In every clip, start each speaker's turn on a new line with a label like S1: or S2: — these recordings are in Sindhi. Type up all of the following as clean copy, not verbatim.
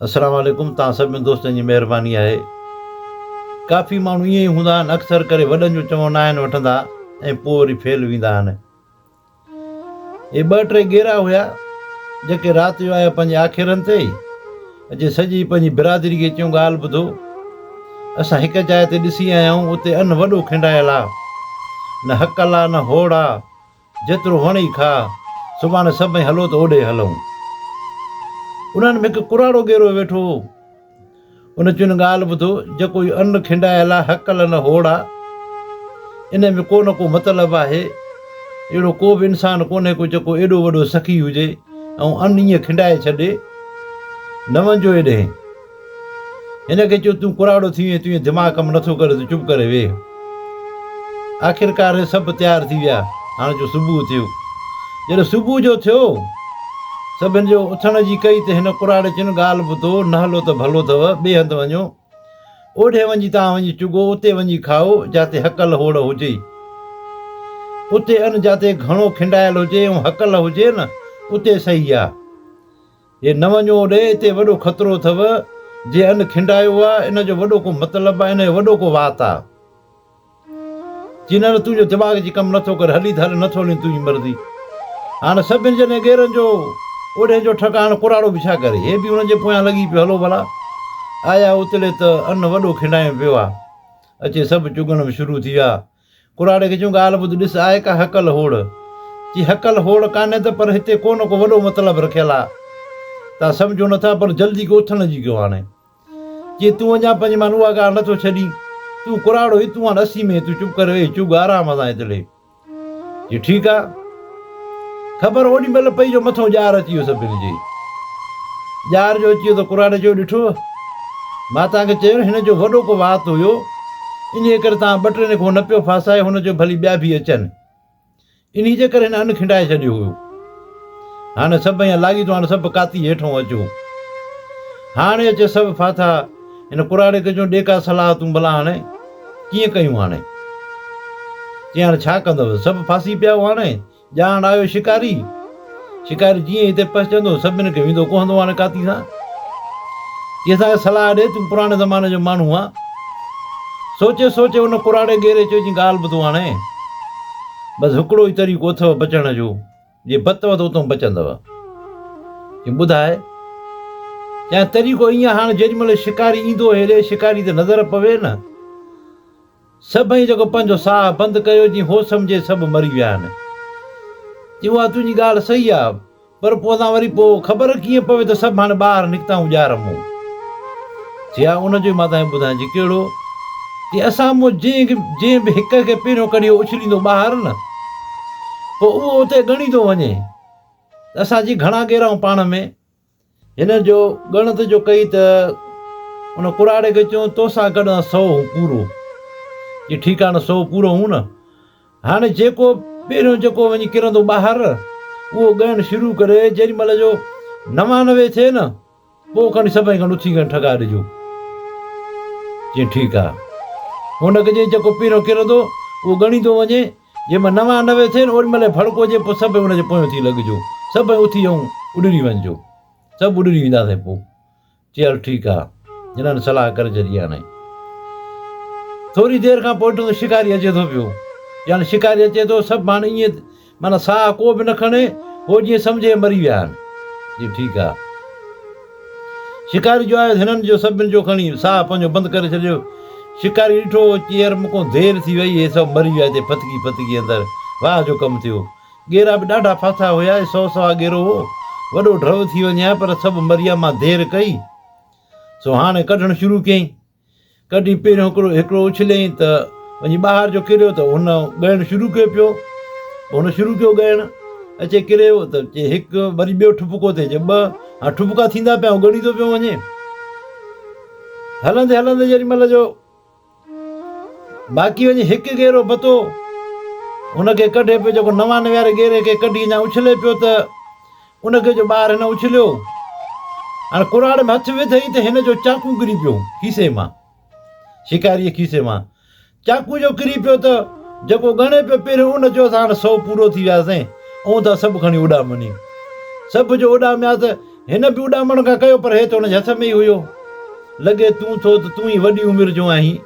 S1: السلام عليڪم توهان سڀني دوستن جي مهرباني آهي ڪافي ماڻهو ائين ئي هوندا آهن اڪثر ڪري وڏن جو چوڻ ناهن وٺندا ۽ پوء وري فيل ويندا آهن اهي ٻه ٽي ڳيرا هيا جيڪي رات جو آيا پنهنجي آکيرن تي اچي سڄي پنهنجي برادري کي چيون ڳالهه ٻڌو اسان هڪ جاء تي ڏسي آيا آهيون اتي ان وڏو کنڊايل آ نه هڪل آ نه هوڙ آ جيترو وڻئي کاء، سڀاڻي سڀئي هلو ته اوڏي هلون. انهن ۾ هڪ ڪراڙو ڳيرو ويٺو هو. ان چين ڳالهه ٻڌو، جيڪو اهو ان کنڊايل آ، هڪل نه هوڙ آ، ان ۾ ڪو نه ڪو مطلب آهي. اهڙو ڪو به انسان ڪونهي ڪو جيڪو ايڏو وڏو سخي هجي ۽ ان ائين کنڊائي ڇڏي. نه وڃجو ايڏهين. هن کي چيو، تون ڪراڙو ٿي وئين، تنهنجو دماغ ڪم نٿو ڪري، تون چپ ڪري ويهه. آخرڪار هي سڀ تيار ٿي ويا. هاڻ جو صبح ٿيو. جڏهن صبح جو ٿيو، سڀن جو اٿڻ جي ڪئي ته هن ڪراڙي چين، ڳالهه ٻڌو، نه هلو ته ڀلو اٿو، ٻئي هنڌ وڃو. اوڏهين وڃي توهان وڃي چڳو، اتي وڃي کائو، جاتي هڪل هوڙ هجي. اتي ان جاتي گهڻو کنڊايل هجي ۽ هڪل هجي نه، اتي صحيح آ. هي نه وڃو اوڏي، اتي وڏو خطرو اٿو، جي ان کنڊايو آ، ان جو وڏو ڪو مطلب آ، ان جو وڏو ڪو وات آ. چي نه نه تنهنجو دماغ جي ڪم نٿو ڪري، هلي ته هل نٿو هلين تنهنجي مرضي. هاڻ سڀن جڏهن ڳيرن جو اوڏهين جو ٺڪ هاڻ ڪراڙو به ڇا ڪري، هي به انهن جي پويان لڳي پيو هلو ڀلا. آيا اتڙي ته ان وڏو کنڊايو پيو آ. اچي سڀ چڳڻ به شروع ٿي ويا. ڪراڙي کي چيون ڳالهه ٻڌ ڏس آهي ڪا هڪل هوڙ. چي هڪل هوڙ ڪانهي ته پر هتي ڪو نه ڪو وڏو مطلب رکيل آ. تان سمجهو نٿا پر جلدي ڪو اٿڻ جي ڪيو هاڻي. چي تون اڃا پنهنجي مان اها ڳالهه نٿو ڇڏين. تون ڪراڙو ئي تون هاڻ اسي ۾ تون چپ ڪري ويهه چڳ آرام سان هتڙي. چي ٺيڪ آ. خبر اوڏي مهل پئي جو مٿئون ڄار اچي ويو سڀني جي. ڄار جو اچي ويو ته ڪراڙي چيو ڏٺو مان توهان کي چيو نه هن جو وڏو ڪو وات هيو انهيء ڪري توهان ٻه ٽن کان نه پيو ڦاسائي هن چيو ڀلي ٻيا به اچن. انهيء جي ڪري هن ان کنڊائي ڇڏيو هيو. هاڻي سڀ ائين لاڳيتو هاڻي سڀ ڪاتي هيٺئون اچو. هاڻي اچي سڀ ڦاٿا. هن ڪراڙي کي چيو ڏي ڪا صلاح تون ڀلا هاڻي ڪيئن ڪيون هاڻي؟ چيائين هاڻي ڇا ڪندؤ؟ سڀ ڦاسي پيا آهيو هاڻي؟ ڄاڻ آيو شڪاري. شڪاري جيئن هتي پهچندو سڀني کي ويندو ڪهندو هاڻي ڪاتي سان. چي اسان کي صلاح ڏي تون پراڻي زماني جو ماڻهو آن. سوچي سوچي ان ڪراڙي ڳيري چيو جي ڳالهه ٻڌو هاڻي بس هڪڙو ئي طريقو اٿئو بچڻ جو جي بتو ته اتون بچندؤ. چي ٻڌاء. چيائين طريقو ائين هاڻ جيڏي مهل شڪاري ايندو هيڏي شڪاري تي نظر پوي نه. سڀئي جيڪو پنهنجو ساهه بند ڪيو جي هو سمجهي سڀ مري ويا آهن. چي اها تنهنجي ڳالهه صحيح آ پر پوء اسان وري پوء خبر ڪيئن پوي ته سڀ هاڻي ٻاهر نڪتا آهيون ڄار مون. چي ها ان جو ئي مان توهان کي ٻڌايان چي ڪهڙو؟ چي اسان مون جنهن کي جنهن به هڪ کي پهريون ڪڍي اڇليندو ٻاهر نه پوء اهو اتي ڳڻيندو وڃي ته اسان جي گهڻا ڳيرا آهيون پاڻ ۾. هن جو ڳڻت جو ڪئي ته ان ڪراڙي کي چيو توسان گڏ سئو هون پورو. چي ٺيڪ آ نه سئو پورو هون نه. هاڻي جيڪو پهريون جيڪو وڃي ڪرندو ٻاهر اهو ڳائڻ شروع ڪري جيڏي مهل جو 99 ٿئي نه پوء کڻي سڀئي کڻ اٿي کڻي ٺڪا ڏجو. چي ٺيڪ آ. هن کي چيائين جيڪو پهريون ڪرندو اهو ڳڻيندو وڃي جنهن مهل 99 ٿئي نه اوڏي مهل ڀڙڪو اچي پوء سڀئي ان جي پويون ٿي لڳجو. سڀئي اٿي ۽ اڏري وڃجو. سڀ اڏري وينداسين پوء. چي هل ٺيڪ آ. هنن صلاح ڪري ڇڏي هاڻي. ٿوري دير کان پوء ڏٺو ته شڪاري اچي ٿو پيو. يعني شڪاري اچي ٿو سڀ هاڻي ائين معنيٰ ساهه ڪو به نه کڻي هو جيئن سمجهي مري ويا آهن. چي ٺيڪ آ. شڪاري جو آيو ته هنن جو سڀن جو کڻي ساهه پنهنجو بند ڪري ڇڏيو. شڪاري ڏٺو چي يار مون کان دير ٿي وئي هي سڀ مري ويا هتي ڦٿڪي ڦٿڪي اندر واهه جو ڪم ٿيو. ڳيرا به ڏاڍا ڦاٿا هيا ۽ سئو سوا ڳيرو هو. وڏو ڍؤ ٿي وڃي ها پر سڀ مري ويا مان دير ڪئي. سو هاڻي ڪڍڻ شروع ڪيائين. ڪڍي پهريون هڪڙو هڪڙو اڇليائين ته وڃي ٻاهر جو ڪريو ته هن ڳائڻ شروع ڪيو پيو. هن شروع ڪيو ڳائڻ اچي ڪريو ته چي هڪ وري ٻيو ٺپڪو ٿئي چي ٻه هاڻ ٺپڪا ٿيندا پيا هو ڳڻيندو پيو وڃي. هلندي هلندي جيڏي مهل جو باقي وڃي هڪ ڳيرو پتو هن کي ڪڍي پيو جيڪو 99 واري ڳيري کي ڪڍي اڃا اڇلي پيو ته ان کي جو ٻاهر هن اڇليو هاڻ ڪراڙ ۾ هٿ وڌئي ته هن جو چاقو ڪري پيو کيسي مان شڪاريء کيسي مان چاقو جو ڪري پيو ته جيڪو ڳڻي پيو پهريون ان چيو اسان هاڻ سئو پورو ٿي وياسين ائون ٿا سڀ کڻي اڏامني سڀ جو اڏاميا ته هن به اڏامڻ کان ڪيو پر هي ته هن جي هٿ ۾ ئي هيو. لڳي تون ٿو ته تون ئي وڏي عمر جو آهين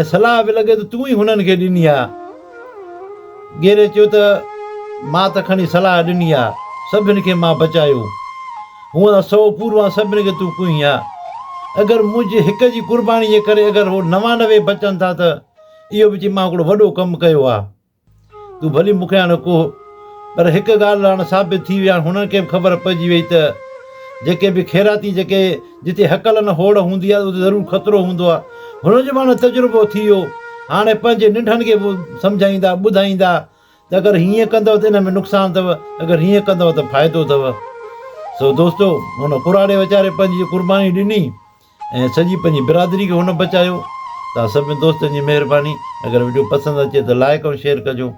S1: ۽ صلاح به لڳي ته تون ئي هنن کي ڏني آ. ڳيري چيو ته مان ته کڻي صلاح ڏني آ، سڀن کي مان بچايو. هونء ته سئو پورو آ سڀن کي تون ڪوهين آ. اگر منهنجي هڪ جي قرباني جي ڪري اگر هو 99 بچن ٿا ته اهو به چئي مان هڪڙو وڏو ڪم ڪيو آ. تون ڀلي مون کي هاڻي ڪوهه، پر هڪ ڳالهه هاڻي ثابت ٿي وئي، هاڻي هنن کي به خبر پئجي وئي ته جيڪي به خيراتي جيڪي جتي هڪل نه هوڙ هوندي آهي اتي ضرور خطرو هوندو آهي. هنن جو به هاڻي تجربو ٿي ويو، هاڻي پنهنجي ننڍن کي به سمجهائيندا، ٻڌائيندا ته اگر هيئن ڪندؤ ته ان ۾ نقصان اٿو، اگر هيئن ڪندؤ ته فائدو اٿو. سو دوستو هن ڪراڙي ويچاري پنهنجي قرباني ڏني. ۽ سڄي پنهنجي برادري کي هن بچايو. توهان سڀني دوستن جي مهرباني اگر وڊيو پسند اچي ته لائڪ ۽ شيئر ڪجو.